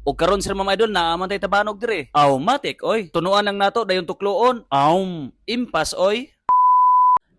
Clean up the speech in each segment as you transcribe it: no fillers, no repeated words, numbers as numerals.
O karon, sir, Ma'am Idol, naa man tay tabanog dire. Aw, matik oy. Tunuan lang nato, dayon tukloon. Aw, impas oy.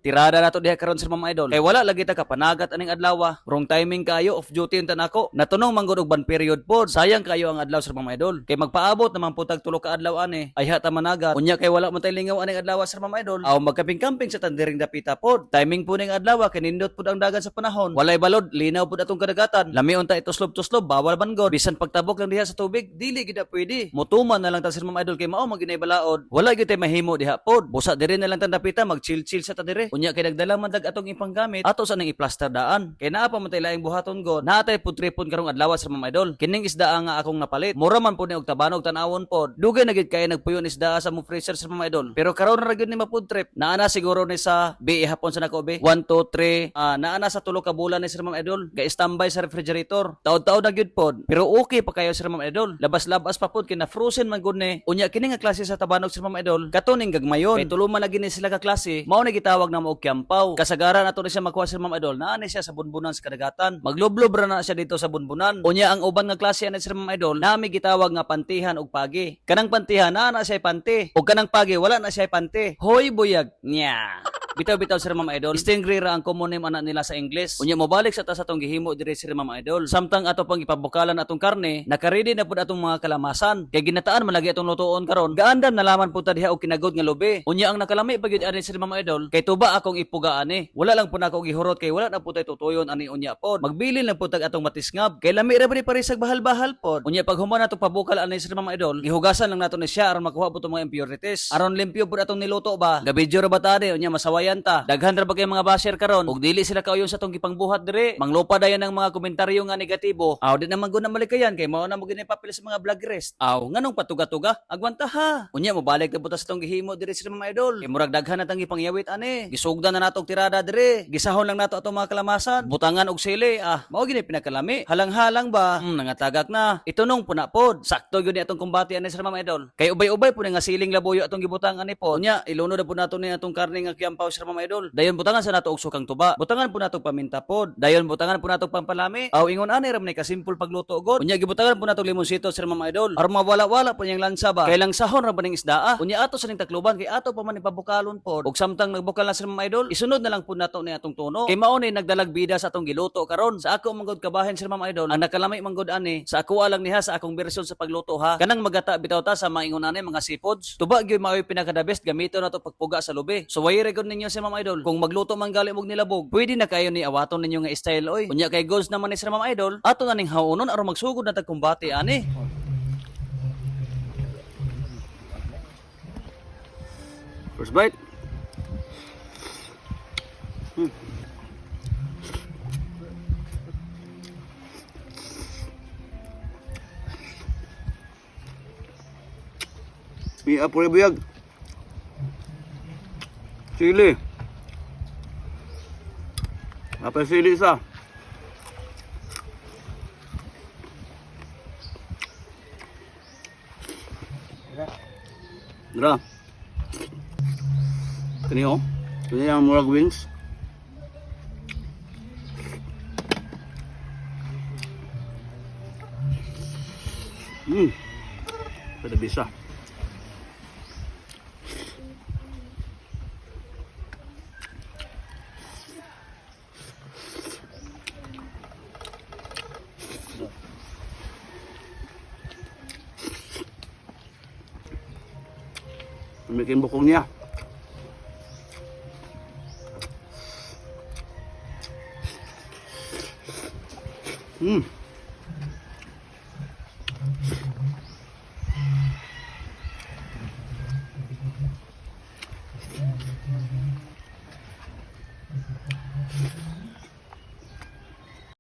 Tirada nato diha karon, sir, Ma'am Idol. Kay wala lagi ta kapanagat aning adlaw. Wrong timing kayo, off duty unta nako. Natunong man gud og ban period pod. Sayang kayo ang adlaw, sir, Ma'am Idol. Kay magpaabot naman pud tag 3 ka adlaw ani. Ay ta managat. Unya kay wala man tay lingaw aning adlaw, sir, Ma'am Idol. Aw, magkamping-kamping sa tandiring dapita pod. Timing po ning adlaw kay nindot pud ang dagan sa panahon. Walay balod, linaw pud atong kadagatan. Lami unta ituslob-tuslob, bawal man god. Bisan pagtabok lang diha sa tubig, dili gid na pwede. Mutuman na lang ta, sir, Ma'am Idol, kay mao man gyud balaod. Wala gyud tay mahimo diha pod. Busa diri na lang tan dapita, mag-chill-chill sa ta dire. Unya kay nagdala man dag atong ipanggamit, ato sa nang iplaster daan. Kay naa pa man tay laing buhaton god. Naa tay food tripon karong adlaw, sir, Ma'am Idol. Kining isda nga akong napalit. Mura man pud ni og tabanog tan-awon pod. Dugay na gid kay nagpuyo ni isda sa mo freezer, sir, Ma'am Idol. Pero karon ra gyud ni ma-food trip. Naa na siguro ni sa B hapon sa nako B. 1 2 3, naa na sa 3 ka bulan ni, sir, Ma'am Idol. Ga standby sa refrigerator. Taod-taod na gyud pod. Pero okay pa kayo, sir, Ma'am Idol. Labas-labas pa pod kay na frozen man gud ni. Unya kini nga klase sa tabanog, sir, Ma'am Idol. Kato ning gagmayon. Kay tulo man lagi ni sila ka klase. Mao ni gitawag na og kiyampaw. Kasagaran ato ni siya makuha, sir, Ma'am Idol. Naa ni siya sa bunbunan sa kadagatan. Maglublob ra na siya dito sa bunbunan. Unya ang uban nga klase ani, sir, Ma'am Idol, nami gitawag nga pantihan og pagi. Kanang pantihan naa na siya pante. Og kanang pagi wala na siya pante. Hoy buyag nya. Bitaw-bitaw, sir, Ma'am Idol. Stingray ra ang common name ana nila sa English. Unya mobalik sa ta sa atong gihimo diri, sir, Ma'am Idol. Samtang ato pang ipabukalan atong karne, nakaready na pud atong mga kalamasan. Kay ginataan man lagi atong lutuon karon. Gaandam na laman pud ta diha og kinagod nga lubi. Unya ang nakalami pa gyud ani, sir, Ma'am Idol, kay tuba akong ipuga ani. Wala lang pud nako gihurot kay wala na pud tay tutuyon ani unya pod. Magbilin lang pud tag atong matisngab. Kay lami ra ba ni parisag bahal-bahal pod. Unya pag human nato pabukal ani, sir, Ma'am Idol, gihugasan lang nato ni siya aron makuha pud tong mga impurities. Aron limpyo pud atong niluto ba. Gabidyo ra ba ta ani, unya masawayan ta. Daghan ra ba kay mga basher karon? Ug dili sila kauyon sa atong gipangbuhat dire. Manglupa dayon ang mga komentaryo nga negatibo. Aw, di naman gud na malikayan kay mao na mo gini papel sa mga vloggerist. Aw, nganong patuga-tuga? Agwanta ha. Unya mobalik na pud ta sa atong gihimo dire, sir, Ma'am Idol. Kay murag daghan na tang gipangyawit ani. Gisugdan na nato og tirada dire. Gisahon lang nato atong mga kalamasan. Butangan og sili. Ah, mao gini pinakalami. Halang-halang ba? Nangatagak na. Itunong puna pod. Sakto gyud ni atong kumbati ani, sir, Ma'am Idol. Kay ubay-ubay po nga siling labuyo atong gibutang ani po. Unya ilunod na po nato ni atong karne nga kiyampaw, sir, Ma'am Idol. Dayon butangan sa nato og sukang tuba. Butangan po nato paminta pod. Dayon butangan po nato pampalami. Aw, ingon ani ra man ni kasimple pagluto god. Unya gibutangan po nato limonsito, sir, Ma'am Idol. Aron mawala-wala po niyang lansa ba. Kay lang sahon ra ba ning isda ah. Unya ato sa ning takluban kay ato pa man ipabukalon pod. Ug samtang nagbukal na, sir, Ma'am Idol, isunod na lang po nato ni atong tuno. Kay mao ni nagdalag bida sa atong giluto karon. Sa ako man gud kabahin, sir, Ma'am Idol, ang nakalami man gud ani sa ako lang niha sa akong bersyon sa pagluto ha. Kanang magata bitaw ta sa mga ingon ani mga seafoods. Tuba gyud mao'y pinaka the best gamiton nato pagpuga sa lubi. So way record ninyo, sir, Ma'am Idol. Kung magluto man gali mog nilabog, pwede na kayo ni awaton ninyo nga style oy. Unya kay goals naman ni sir, Ma'am Idol, ato na ning haunon aron magsugod na tag kumbate ani. First bite. May apure buyag. Sili. Apa sili sa? Dra. Kani oh. Kani ang murag wings. Pada bisa. Umikin bukong niya.